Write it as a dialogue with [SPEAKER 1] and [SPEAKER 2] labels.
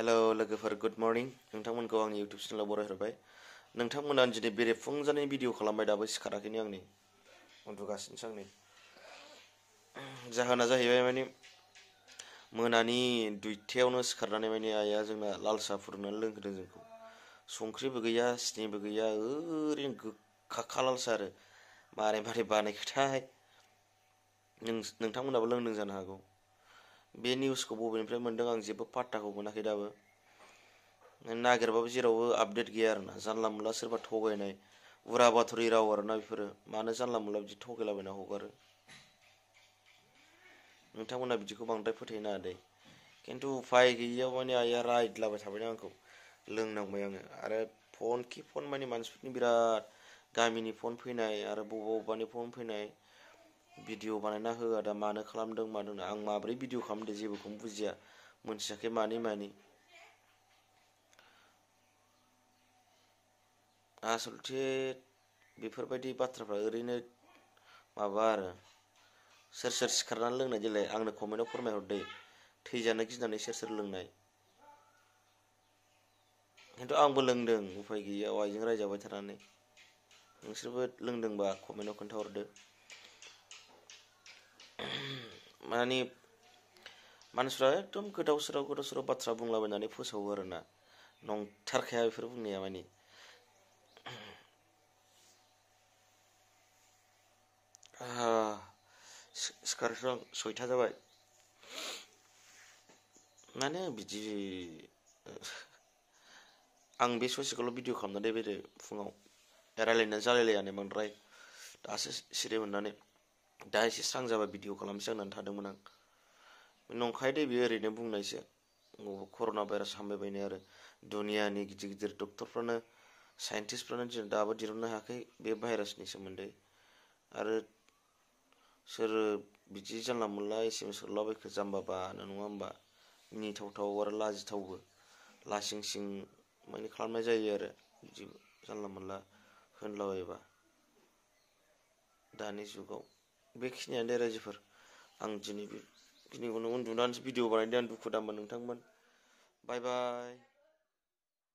[SPEAKER 1] Hello लोगोफोर good morning नोंथांमोनखौ आंनि YouTube चेनेलाव बरायहरबाय। नोंथांमोना दिनै बेरेफुंजानि भिडिअ खालामबाय दाबो सिखाराखैनो आंनि उन्दुगासिनोसो आंनि जाहोना जाहैबाय माने मोनानि 2टायावनो सिखारनानै माने आइया जोंना लाल साहा फुदुंनानै लोंहोदों जोंखौ। संख्रिबो गैया सिनिबो गैया ओरैनो गोखाखा लाल साहा आरो मारै मारै बानायखोथाय नोंथांमोनाबो लोंदों जानो हागौ। बे निउसखौ बबेनिफ्राय मोनदों आं जेबो पात्ताखौ मोनाखै दाबो। नागिरबाबो जेरावबो आपडेट गैया आरोना जानला मोनला सोरबा थगायनाय उरा बाथरि राव आरोना बेफोरो मानो जानला मोनला बिदि थगायलाबायना हगारो। नोंथांमोना बिदिखौ बांद्राय फोथायनो नाङा दे। खिन्थु उफाय गैयियाव माने आइया रायदलाबाय थाबायना आंखौ लोंनांबाय आङो आरो फन खि फन माने मानसिफोरनि बिराद गामिनि फन फैनाय आरो बबेबानि फन फैनाय भिडिअ बानायना हो आदा मानो खालामदों मादों आं माब्रै भिडिअ खालामदों जेबोखौनो बुजिया मोनथियाखै मानि आसलथे बेफोरबायदि बाथ्राफ्रा ओरैनो माबा आरो सोर सोर सिखारनानै लोंनाय देलाय आंनो कमेन्टआव फोरमायहरदे थैजानो गिनानै सोर सोर लोंनाय। खिन्थु आंबो लोंदों उफाय गैयियाव आइजों रायजाबाय थानानै। नोंसोरबो लोंदोंबा कमेन्टआव खोन्थाहरदो। माने मानसिफ्रा एकदम गोदाव सोराव बाथ्रा बुंलाबायनानै फोसावो आरोना नंथारखाया बेफोर बुंनाया माने सिखारनोसै आं 6टा जाबाय। माने बिदि आं बे ससेखौल' भिडिअ खालामनानै बेरे फुङाव रायलायनानै जालायलायानो बांद्राय दासो सिरि मोननानै दा एसे स्रां जाबा भिडिअ खालामसै होननानै थादोंमोन आं। नंखाय दे बेयो ओरैनो बुंनायसो कर'ना भाइरास हामबायबायनो आरो दुनियानि गिदिर गिदिर डक्टरफ्रानो साइन्टिस्टफ्रानो दाबो दिहुननो हायाखै बे भाइरासनि सोमोन्दै आरो सोर बिदि जानला मोनला एसेमेस हरलाबायखो जाम्बा बानो नङा होमबा मिनिथावथाव आरो लाजिथावबो लासिं सिं माने खालामनाय जायो आरो बिदि जानला मोनला होनलाबायबा दानि जुगाव। बेखिनियानो दे रायजोफोर आं दिनै बेखिनिखौनो उन्दुनानैसो भिडिअ बानायदों आं दुखु दामोन नोंथांमोन। बाय बाय।